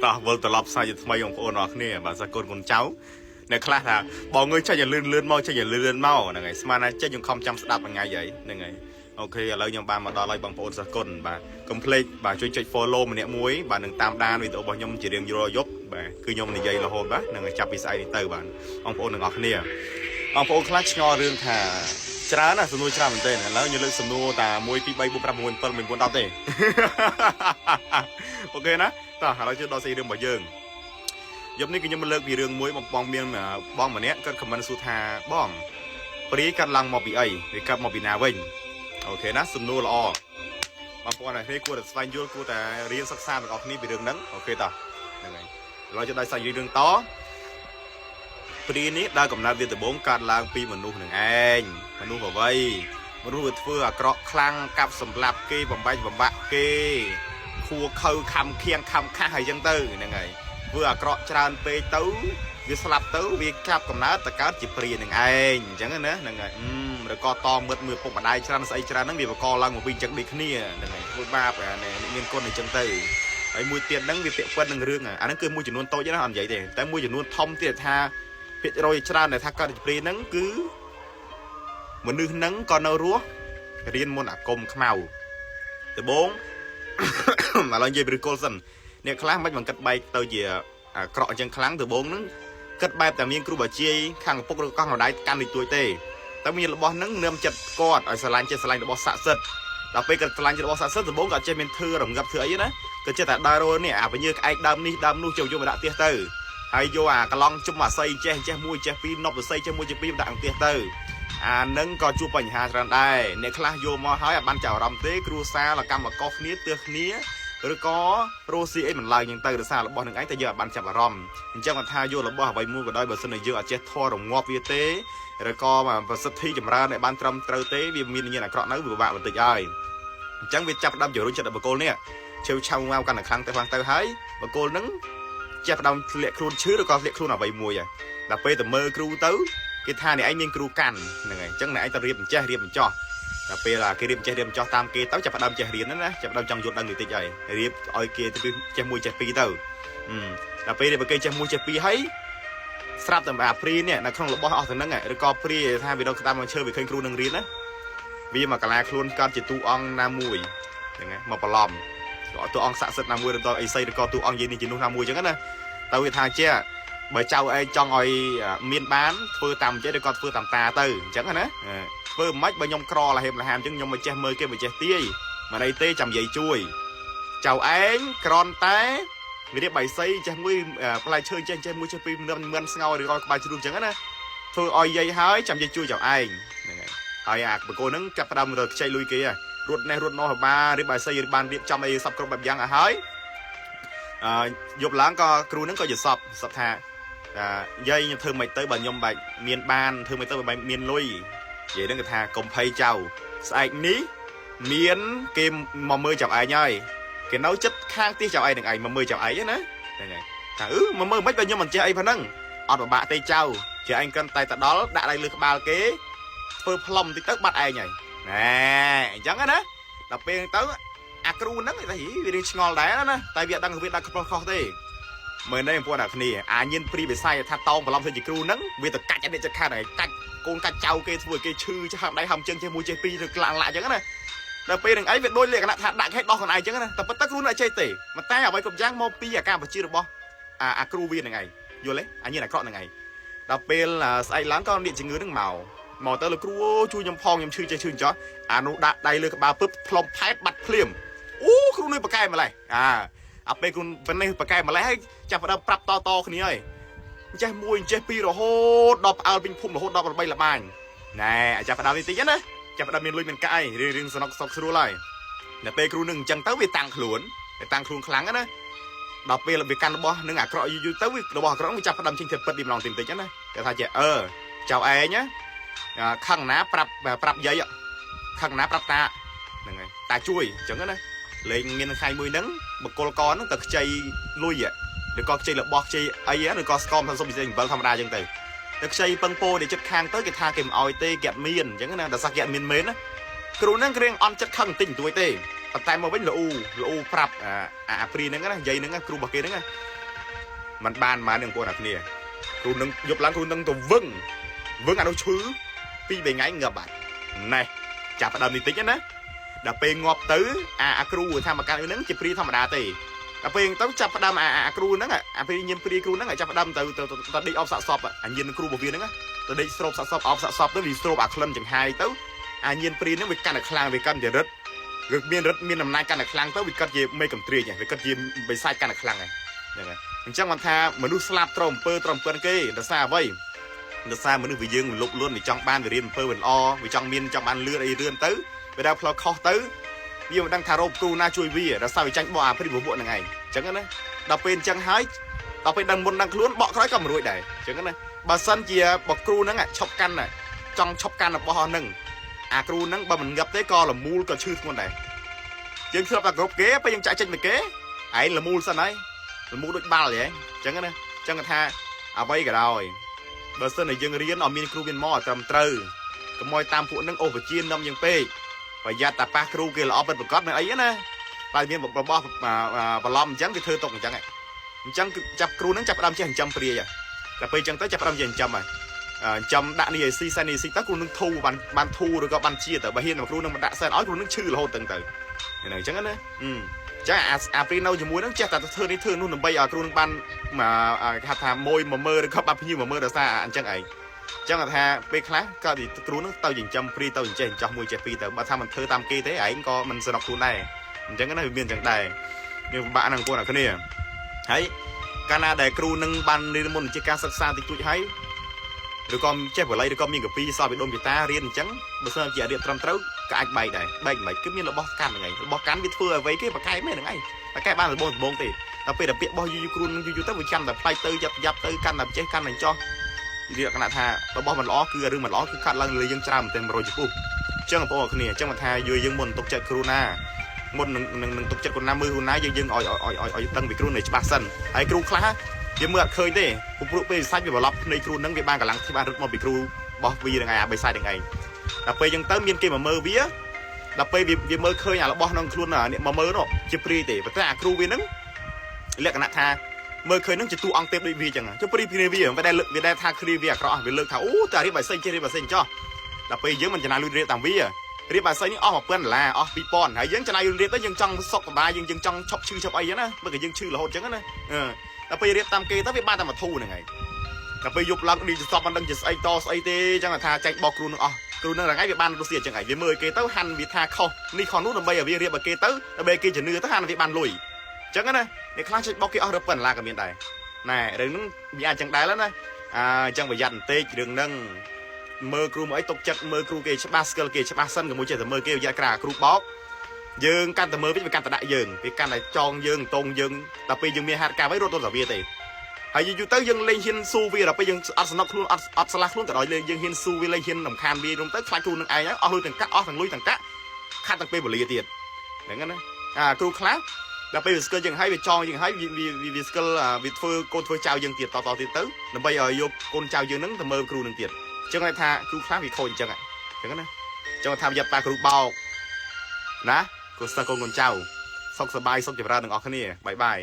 តោះវិលត្រឡប់សាជាថ្មីបងប្អូនអរគ្នាបាទសាកូនកូនចៅអ្នកខ្លះថាបងងើយចេញឲ្យលឿនលឿនមកចេញឲ្យលឿនលឿនមកហ្នឹងហើយស្មានថាចេញខ្ញុំខំចាំស្ដាប់មួយថ្ងៃហីហ្នឹងហើយអូខេឥឡូវខ្ញុំបានមកដល់ហើយបងប្អូនសាកុនបាទកុំភ្លេចបាទជួយចុច follow ម្នាក់មួយបាទនឹងតាមដានវីដេអូរបស់ខ្ញុំជារៀងរាល់យប់បាទគឺខ្ញុំនិយាយរហូតបាទនឹងចាប់ពីស្អែកនេះទៅបាទបងប្អូនទាំងអស់គ្នាបងប្អូនខ្លះឆ្ងល់រឿងថាច្រើនណាស់សំណួរច្រើនមែនទែនឥឡូវខ្ញុំលើកសំណួរតា1 2 3 4 5 6 7 8 9 10ទេ OK ណាតោះឥឡូវជឿដល់សេរីរឿងរបស់យើងយប់នេះគឺខ្ញុំមកលើកពីរឿងមួយបងបងមានបងម្នាក់គាត់ comment សួរថាបងព្រាយកាត់ឡើងមកពីអីវាកាត់មកពីណាវិញ OK ណាសំណួរល្អបងប្អូនអ្នកគ្នាគួរតែស្វែងយល់គួរតែរៀនសិក្សាទាំងអស់គ្នាពីរឿងហ្នឹង OK តោះហ្នឹងហើយឥឡូវជឿដល់សាច់រឿងតព្រាយនេះដើរកំណត់វាដំបូងកាត់ឡើងពីមនុស្សនឹងឯងមនុស្សអ្វីមនុស្សវាធ្វើអាក្រក់ខ្លាំងកាប់សម្លាប់គេបំបែកបំបាក់គេ ខួខៅខំខៀងខំខាស់ហើយចឹងទៅហ្នឹងហើយធ្វើអាក្រក់ច្រើនពេកទៅវាស្លាប់ទៅវាចាប់កំណើតទៅកើតជាព្រានឹងឯងអញ្ចឹងណាហ្នឹងហើយអឺឬក៏តមឹតមើលពុកម្ដាយច្រើនស្អីច្រើនហ្នឹងវាបកឡើងមកវិញចឹងដូចគ្នាហ្នឹងហើយធ្វើបាបអានេះមានគុណអញ្ចឹងទៅហើយមួយទៀតហ្នឹងវាពាក់ព័ន្ធនឹងរឿងអាហ្នឹងគឺមួយចំនួនតូចណាអត់និយាយទេតែមួយចំនួនធំទៀតថាភាគរយច្រើនដែលថាកើតជាព្រាហ្នឹងគឺមនុស្សហ្នឹងក៏នៅរស់រៀនមន្តអាគមខ្មៅដំបូង ឥឡូវនិយាយពីឫសគល់សិនអ្នកខ្លះមិនបង្កិតបែកទៅជាអាក្រក់អញ្ចឹងខ្លាំងដំបូងហ្នឹងគិតបែបតែមានគ្រូបាជាយខាងឪពុកឬក៏ខាងម្ដាយកាន់តិចតួចទេតែមានរបស់ហ្នឹងនឹមចិត្តគាត់ឲ្យស្រឡាញ់ចេះស្រឡាញ់របស់ស័ក្តិសិទ្ធិដល់ពេលគាត់ស្រឡាញ់របស់ស័ក្តិសិទ្ធិដំបូងក៏ចេះមានធ្វើរងឹបធ្វើអីណាក៏ចេះតែដើររនេះអាពញើក្អែកដើមនេះដើមនោះចូលយកមកដាក់ផ្ទះទៅហើយយកអាកឡង់ជុំអាស័យចេះចេះមួយចេះពីរនប់ស័យចេះមួយចេះពីរដាក់ផ្ទះទៅអានឹងក៏ជួបបញ្ហាច្រើនដែរអ្នកខ្លះយកមកហើយអាបានចាប់អារម្មណ៍ទេគ្រួសារលកម្មកុសគ្នាទើសគ្នាឬក៏រស់ស៊ីអីមិនឡើងយ៉ាងទៅរសាររបស់នឹងឯងតែយើងអត់បានចាប់អារម្មណ៍អញ្ចឹងគាត់ថាយករបស់អ្វីមួយក៏ដោយបើសិនជាយើងអត់ចេះធေါ်រងាប់វាទេឬក៏ប្រសិទ្ធិចម្រើនឲ្យបានត្រឹមត្រូវទេវាមានញាណអាក្រក់នៅវាពិបាកបន្តិចហើយអញ្ចឹងវាចាប់ផ្ដើមជំរុញចិត្តបុគ្គលនេះជើឆៅមកកាន់តែខ្លាំងទៅខ្លាំងទៅហើយបុគ្គលនឹងចេះផ្ដើមធ្លាក់ខ្លួនឈឺឬក៏ធ្លាក់ខ្លួនអ្វីមួយហើយដល់ពេលទៅមើលគ្រូទៅគេថាអ្នកឯងមានគ្រូកាន់ហ្នឹងហើយអញ្ចឹងអ្នកឯងទៅរៀបអញ្ចេះរៀបអញ្ចោះដល់ពេលគេរៀបចេះរៀបចោះតាមគេទៅចាប់ផ្ដើមចេះរៀនណាចាប់ផ្ដើមចង់យល់ដឹងតិចហើយរៀបឲ្យគេទៅចេះមួយចេះពីរទៅដល់ពេលរៀបគេចេះមួយចេះពីរហើយស្រាប់តែអាព្រានេះនៅក្នុងរបស់អស់ទៅហ្នឹងឬក៏ព្រាថាវាដល់ក្តាមមកឈើវាឃើញគ្រូនឹងរៀនណាវាមកកាឡាខ្លួនកើតជាទូអង្គណាមួយហ្នឹងហើយមកបន្លំតួអង្គស័ក្តិសិទ្ធិណាមួយឬក៏អីសីឬក៏តួអង្គយាយនេះជានោះណាមួយអញ្ចឹងណាទៅវាថាជាបើចៅឯងចង់ឲ្យមានបានធ្វើតាមចេះឬក៏ធ្វើតាមតាទៅអញ្ចឹងណាធ្វើមិនបើខ្ញុំក្រលហេមលហាមអញ្ចឹងខ្ញុំមិនចេះមើលគេមិនចេះទាយមិនអីទេចាំនិយាយជួយចៅឯងក្រនតែរៀបបៃសីចេះមួយផ្លែឈើចេះចេះមួយចេះពីរមិនមិនស្ងោឬក៏ក្បាលជ្រូកអញ្ចឹងណាធ្វើឲ្យយាយហើយចាំយាយជួយចៅឯងហ្នឹងហើយហើយអាបកគោហ្នឹងចាប់ផ្ដើមទៅខ្ចីលុយគេរត់នេះរត់នោះបារៀបបៃសីបានរៀបចំអីសពគ្រប់បែបយ៉ាងឲ្យហើយអឺយប់ឡើងក៏គ្រូហ្នឹងក៏យល់សពសពថាយាយខ្ញុំធ្វើមិនទៅបើខ្ញុំបែកមានបានធ្វើមិនទៅបើមានលុយនិយាយហ្នឹងគេថាកុំភ័យចៅស្អែកនេះមានគេមកមើលចៅឯងហើយគេនៅចិត្តខាងផ្ទះចៅឯងនឹងឯងមកមើលចៅឯងណាហ្នឹងហើយថាអឺមកមើលមិនបើខ្ញុំមិនចេះអីប៉ុណ្ណឹងអត់ពិបាកទេចៅជាឯងកិនតែទៅដល់ដាក់ដៃលើក្បាលគេធ្វើផ្លុំតិចទៅបាត់ឯងហើយណែអញ្ចឹងណាដល់ពេលទៅអាគ្រូហ្នឹងវារៀងឆ្ងល់ដែរណាតែវាអត់ដឹងវាដាក់ខុសខុសទេមើលនេះបងប្អូនអ្នកគ្នាអាញៀនព្រីបិស័យថាតោងបន្លំធ្វើជាគ្រូហ្នឹងវាទៅកាច់អានេះចិត្តខាត់ហើយកាច់កូនកាច់ចៅគេធ្វើឲ្យគេឈឺឆាប់ដៃហំជើងចេះមួយចេះពីរឬក្លាក់លាក់អញ្ចឹងណាដល់ពេលនឹងឯងវាដូចលក្ខណៈថាដាក់គេដោះខ្លួនឯងអញ្ចឹងណាតែប៉ុន្តែគ្រូនៅចេះទេប៉ុន្តែអ្វីគ្រប់យ៉ាងមកពីអាការបជារបស់អាគ្រូវានឹងឯងយល់ទេអាញៀនអាក្រក់នឹងឯងដល់ពេលស្អែកឡើងក៏អ្នកជំងឺនឹងមកមកទៅលោកគ្រូជួយខ្ញុំផងខ្ញុំឈឺចេះឈឺចោះអានោះដាក់ដៃលើក្បាលពឹបផ្លុំផែតបាត់ភ្លាមអូគ្រូនេះប្រកែម្លេះអាអាពេលគ្រូប៉ុណ្នេះប្រកែម្លេះហើយចាប់ផ្ដើមប្រាប់តតគ្នាហើយចេះមួយចេះពីររហូតដល់ផ្អើលពេញភូមិរហូតដល់8លបាញណែចាប់ផ្ដើមនេះតិចណាចាប់ផ្ដើមមានលុយមានកាក់អីរឿងរឿងសនុកសុកស្រួលហើយដល់ពេលគ្រូនឹងអញ្ចឹងទៅវាតាំងខ្លួនវាតាំងខ្លួនខ្លាំងណាដល់ពេលវាកាន់របស់នឹងអាក្រក់យូរយូរទៅវារបស់អាក្រក់វាចាប់ផ្ដើមចេញទៅពិតពីម្ដងតិចតិចណាគេថាជាអឺចៅឯងណាខឹងណាប្រាប់ប្រាប់យាយខឹងណាប្រាប់តាហ្នឹងហើយតាជួយអញ្ចឹងណាលេងមានថ្ងៃមួយហ្នឹងបកគលកហ្នឹងទៅខ្ចីលុយឬក៏ខ្ចីរបស់ខ្ចីអីឬក៏ស្គមថាសុំពិសេសអំបិលធម្មតាអញ្ចឹងទៅទៅខ្ចីពឹងពោដែលចិត្តខាងទៅគេថាគេមិនអោយទេគេអត់មានអញ្ចឹងណាដល់សោះគេអត់មានមែនណាគ្រូហ្នឹងគ្រៀងអន់ចិត្តខឹងបន្តិចបន្តួចទេ ប៉ុន្តែមកវិញលូលូប្រាប់អាអាព្រីហ្នឹងណាយាយហ្នឹងគ្រូរបស់គេហ្នឹងมันបានមកនឹងបងប្អូនគ្នាគ្រូនឹងយប់ឡើងគ្រូនឹងទៅវឹងវឹងអានោះឈឺពីរបីថ្ងៃងាប់បាត់ណែចាប់ផ្ដើមនេះតិចណាដល់ពេលងាប់ទៅអាអាគ្រូថាមកកាន់ហ្នឹងជាព្រីធម្មតាទេដល់ពេលទៅចាប់ផ្ដើមអាអាគ្រូហ្នឹងអាព្រីញៀនព្រីគ្រូហ្នឹងចាប់ផ្ដើមទៅទៅទៅដេកអបសាក់សពអាញៀនគ្រូរបស់វាហ្នឹងទៅដេកស្រូបសាក់សពអបសាក់សពទៅវាស្រូបអាក្លិនចង្ហាយទៅអាញៀនព្រីហ្នឹងវាកាន់តែខ្លាំងវាកាន់តែរឹតវាមានរិទ្ធមានអំណាចកាន់តែខ្លាំងទៅវាកាត់ជាមេកំទ្រាចវាកាត់ជាបិសាចកាន់តែខ្លាំងហ្នឹងហើយអញ្ចឹងបានថាមនុស្សស្លាប់ត្រអំពើត្រអំពើគេដោយសារអ្វីដោយសារមនុស្សវាយើងលុបលួនវាចង់បានវារៀនអំពើវាល្អវាចង់មានចង់បានលឿនអីលឿនទៅវាដើរផ្លូវខុសទៅវាមិនដឹងថារោគគ្រូណាជួយវាដោយសារវាចាញ់បោកអាព្រីពពួកហ្នឹងឯងអញ្ចឹងណាដល់ពេលអញ្ចឹងហើយដល់ពេលដឹងមុនដឹងខ្លួនបកក្រោយក៏មិនរួចដែរអញ្ចឹងណាបើសិនជាបកគ្រូហ្នឹងឈប់កាន់ចង់ឈប់កាន់របស់ហ្នឹងអាគ្រូហ្នឹងបើមិនងឹបទេក៏លមូលក៏ឈឺធ្ងន់ដែរយើងធ្លាប់តែគ្រប់គេពេលយើងចាក់ចេញពីគេឯងលមូលសិនហើយលមូលដូចបាល់ហ៎អញ្ចឹងណាអញ្ចឹងថាអ្វីក៏ដោយបើសិនតែយើងរៀនឲ្យមានគ្រូមានមកឲ្យត្រឹមត្រូវកុំឲ្យតាមពួកហ្នឹងអូសវិជានាំយើងពេកប្រយ័ត្នតែប៉ះគ្រូគេល្អពិតប្រាកដមិនអីណាតែមានរបស់បន្លំអញ្ចឹងគេធ្វើទុកអញ្ចឹងអញ្ចឹងគឺចាប់គ្រូហ្នឹងចាប់ផ្ដើមចេះចិញ្ចឹមព្រាយតែពេលអញ្ចឹងទៅចាប់ផ្ដើមចេះចិញ្ចឹមហើយចិញ្ចឹមដាក់នេះឲ្យស៊ីសែននេះស៊ីទៅគ្រូនឹងធូរបានបានធូរឬក៏បានជាទៅបើហ៊ានគ្រូនឹងមិនដាក់សែនឲ្យគ្រូនឹងឈឺរហូតទៅទៅហ្នឹងអញ្ចឹងណាអឺចឹងអាអាព្រីនៅជាមួយនឹងចេះតែធ្វើនេះធ្វើនោះដើម្បីឲ្យគ្រូនឹងបានគេហៅថាមួយមួយមើឬក៏បានភ្ញៀវមួយមើដោយសារអញ្ចឹងឯងចឹងថាពេលខ្លះក៏គ្រូនឹងទៅចិញ្ចឹមព្រីទៅចិញ្ចេះចោះមួយចេះពីរទៅបើថាមិនធ្វើតាមគេទេឯងក៏មិនសនុកខ្លួនដែរអញ្ចឹងណាវាមានអញ្ចឹងដែរវាពិបាកណាស់បងប្អូនគ្នាហើយកាលណាដែលគ្រូនឹងបានរៀនមុនជាការសិក្សាតិចតួចហើយឬក៏ចេះបល័យឬក៏មានកពីសល់ពីដូនពីតារៀនអញ្ចឹងបើសិនជារៀបត្រឹមត្រូវក៏អាចបែកដែរបែកមិនគឺមានរបស់កាន់ហ្នឹងឯងរបស់កាន់វាធ្វើអ្វីគេបកកែមែនហ្នឹងឯងបកកែបានដំបងដំបងទេដល់ពេលដល់ពាក្យបោះយូរយូរគ្រូនឹងយូរយូរទៅវាចាំតែផ្លាច់ទៅយ៉ាប់យ៉ាប់ទៅកាន់តែចេះកាន់តែចោះវាកណៈថារបស់មិនល្អគឺរឿងមិនល្អគឺកាត់ឡើងលើយើងច្រើនមែនទែន100ចំពោះអញ្ចឹងបងប្អូនគ្នាអញ្ចឹងមកថាយូរយើងមុនទុកចិត្តគ្រូណាមុននឹងនឹងទុកចិត្តគ្រូណាមើលគ្រូណាយើងយើងឲ្យឲ្យឲ្យឲ្យដឹងពីគ្រូនៅច្បាស់សិនហើយគ្រូខ្លះវាមើលអត់ឃើញទេព្រោះពេលសាច់វាបន្លប់ភ្នែកគ្រូនឹងវាបានកម្លាំងที่បានរត់មកពីគ្រូរបស់វានឹងឯងអាបិសាចនឹងឯងដល់ពេលអញ្ចឹងទៅមានគេមកមើលវាដល់ពេលវាមើលឃើញអារបស់ក្នុងខ្លួនអ្នកមកមើលនោះជាព្រាយទេប៉ុន្តែអាគ្រូវានឹងលក្ខណៈថាមើលឃើញនឹងជាតួអង្គទេពដូចវាអញ្ចឹងចុះព្រាយព្រាយវាវាដែលវាដែលថាគ្រាវាអាក្រក់វាលើកថាអូតែរៀបបាយសីចេះរៀបបាយសីចោះដល់ពេលយើងមិនចំណាយលុយរៀបតាមវារៀបបាយសីនេះអស់1000ដុល្លារអស់2000ហើយយើងចំណាយលុយរៀបទៅយើងចង់សុខសប្បាយយើងយើងចង់ឈប់ឈឺឈប់អីចឹងណាមើលក៏យើងឈឺរហូតចឹងណាអឺដល់ពេលរៀបតាមគេទៅវាបានតែមួយធូរហ្នឹងឯងដល់ពេលយប់ឡើងនេះសពមិនដឹងជាស្អីតស្អីទេចឹងថាចែកបោកគ្រូនឹងអស់គ្រូនឹងរងៃវាបានរុស្ស៊ីចឹងឯងវាមើលគេទៅហាន់វាថាខុសនេះខុសនោះដើម្បីឲ្យវារៀបឲ្យគេទៅដើម្បីគេជំនឿទៅហាន់វាបានលុយចឹងណាអ្នកខ្លះចែកបោកគេអស់រប៉ុណ្ណាក៏មានដែរណែរឿងហ្នឹងវាអាចចឹងដែរណាអើចឹងប្រយ័ត្នបន្តិចរឿងហ្នឹងមើលគ្រូមកអីទុកចិត្តមើលគ្រូគេច្បាស់ស្គាល់គេច្បាស់សិនកុំចេះតែមើលគេរយៈក្រាគ្រូបោកយើងកាន់តែមើលវិញវាកាន់តែដាក់យើងវាកាន់តែចងយើងតងយើងដល់ពេលយើងមានហេតុការណ៍អ្វីរត់ទៅតែវាទេហើយយូរទៅយើងលេងហ៊ានស៊ូវាដល់ពេលយើងអត់សំណុកខ្លួនអត់អត់ស្លាស់ខ្លួនក៏ដោយលេងយើងហ៊ានស៊ូវាលេងហ៊ានរំខានវានោះទៅខ្លាចគ្រូនឹងឯងអស់លុយទាំងកាក់អស់ទាំងលុយទាំងកាក់ខាត់ទាំងពេលវេលាទៀតហ្នឹងណាអាគ្រូខ្លះដល់ពេលវាស្គាល់យើងហើយវាចងយើងហើយវាវាស្គាល់វាធ្វើកូនធ្វើចៅយើងទៀតតតទៀតទៅដើម្បីឲ្យយកកូនចៅយើងហ្នឹងទៅមើលគ្រូនឹងទៀតអញ្ចឹងគេថាគ្រូខ្លះវាខូចអញ្ចឹងអញ្ចឹងណាអញ្ចឹងថាប្រយ័ត្នតាគ្រូបោកណាកូនសិស្សកូនកូនចៅសុខសប្បាយសុខចម្រើនទាំងអស់គ្នាbye bye.